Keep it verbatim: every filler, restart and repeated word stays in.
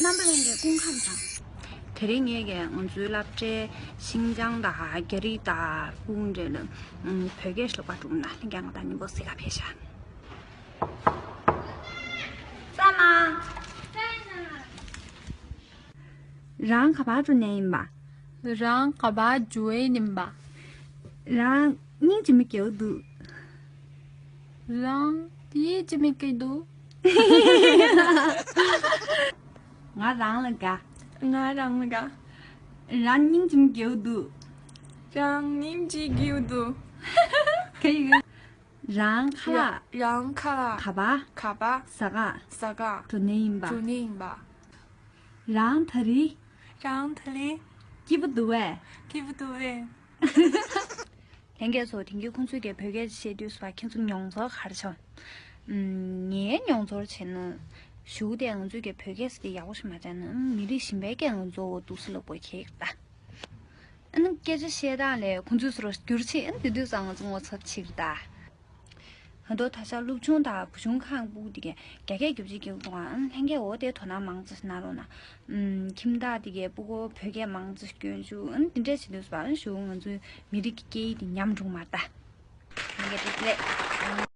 རྣམ་པ་ལྷན་རྒྱས་སྐུ་ཁམས་བཟང་། དེ་རིང་ངས་ཀྱིས་ང་ཚོའི་སློབ་གྲྭའི་ཤིན་ཅང་དང་རྒྱ་རིགས་དང་ཕྲུ་གུ་འདྲ་ལ་བོད་སྐད་ཞིག་སློབ་པ་སྒྲུབ་ན་ལྷན་རྒྱས་ང་དང་མཉམ་པོ་གཟིགས་ག་ཕེབས་ཤག་ཙམ་མ། རང་ག་པར་འགྲོ་ནས་ཡིན་པ། རང་ག་པར་འགྲོ་ཡི་ཡིན་པ། རང་སྙིང་རྗེ་མོ་སྐྱེ་བོ་འདུག་རང་ཡིད་ཀྱི་མི་སྐྱིད་འདུག་ང་རང་ལ་དགའ། ང་རང་ལ་དགའ། རང་སྙིང་རྗེ་མོ་སྐྱེ་བོ་འདུག་རང་སྙིང་རྗེ་སྐྱེ་བོ་འདུག་ག་ཡི་ག་རང་ཁ་ལག་རང་ཁ་ལག་ག་པར། ག་པར། ཟ་ག་ཟ་ག་འགྲོ་ནས་ཡིན་པ། འགྲོ་ནས་ཡིན་པ། རང་ད་རེས། རང་ད་རེས། སྐྱིད་པོ་འདུག་བས། སྐྱིད་པོ་འདུག་བས། ལྷན་རྒྱས་ཚོ། དེང་གི་ཁོང་ཚོས་ཀྱི་བོད་སྐད་བཤད་དུས་སུ་ཁྱེད་ཚོ་མྱོང་ཚོར་ག་རེ་བྱུང་། ངའི་མྱོང་ཚོར་བྱས་ན། གཞུག་དེ་ང་ཚོས་ཀྱི་བོད་སྐད་ཟེར་དེ་ཡག་པོ་ཞིག་མ་བྱས་ན་མི་རིགས་གཞན་པའི་སྐད་ང་ཚོ་འོ་འདུག་སེ་ལབ་དགོས་ཁེལ་ད། ཨ་ནི་སྐད་ཆ་བཤད་སྟངས་ལས་ཁོང་ཚོས་སོ་ར་བསྒྱུར་ཆེད་ཨ་ནི་དེ་དུས་ཙང་ང་ཚོ་ངོ་ཚབ་ཕྱིར་ད། ང་ཚོ་ད་ཆ་སློབ་ཆུང་དང་བུ་ཆུང་ཁང་ཕྲུ་གུ་དེ་གའི་རྒྱ་སྐད་རྒྱབ་ཅིག་རྒྱབ་འདུག་ཨ་ནི་ལྷན་རྒྱས་འོ་དེ་དོ་སྣང་མང་ཙམ་གནང་རོགས་གནང་། ཁྱིམ་བདག་དེ་གའི་ཕྲུ་གུ་བོད་སྐད་མང་ཙམ་སྐྱོན་བཅུག་ཨ་ནི་དེ་འདྲས་བྱེད་དུས་སུ་ཨ་ནི་གཞུག་ང་ཚོའི་མི་རིགས་ཀྱི་སྐད་ཡིག་དེ་ཉམས་འགྲོ་མ་ད། ལྷན་རྒྱས་བཀྲ་ཤིས་བདེ་ལེགས།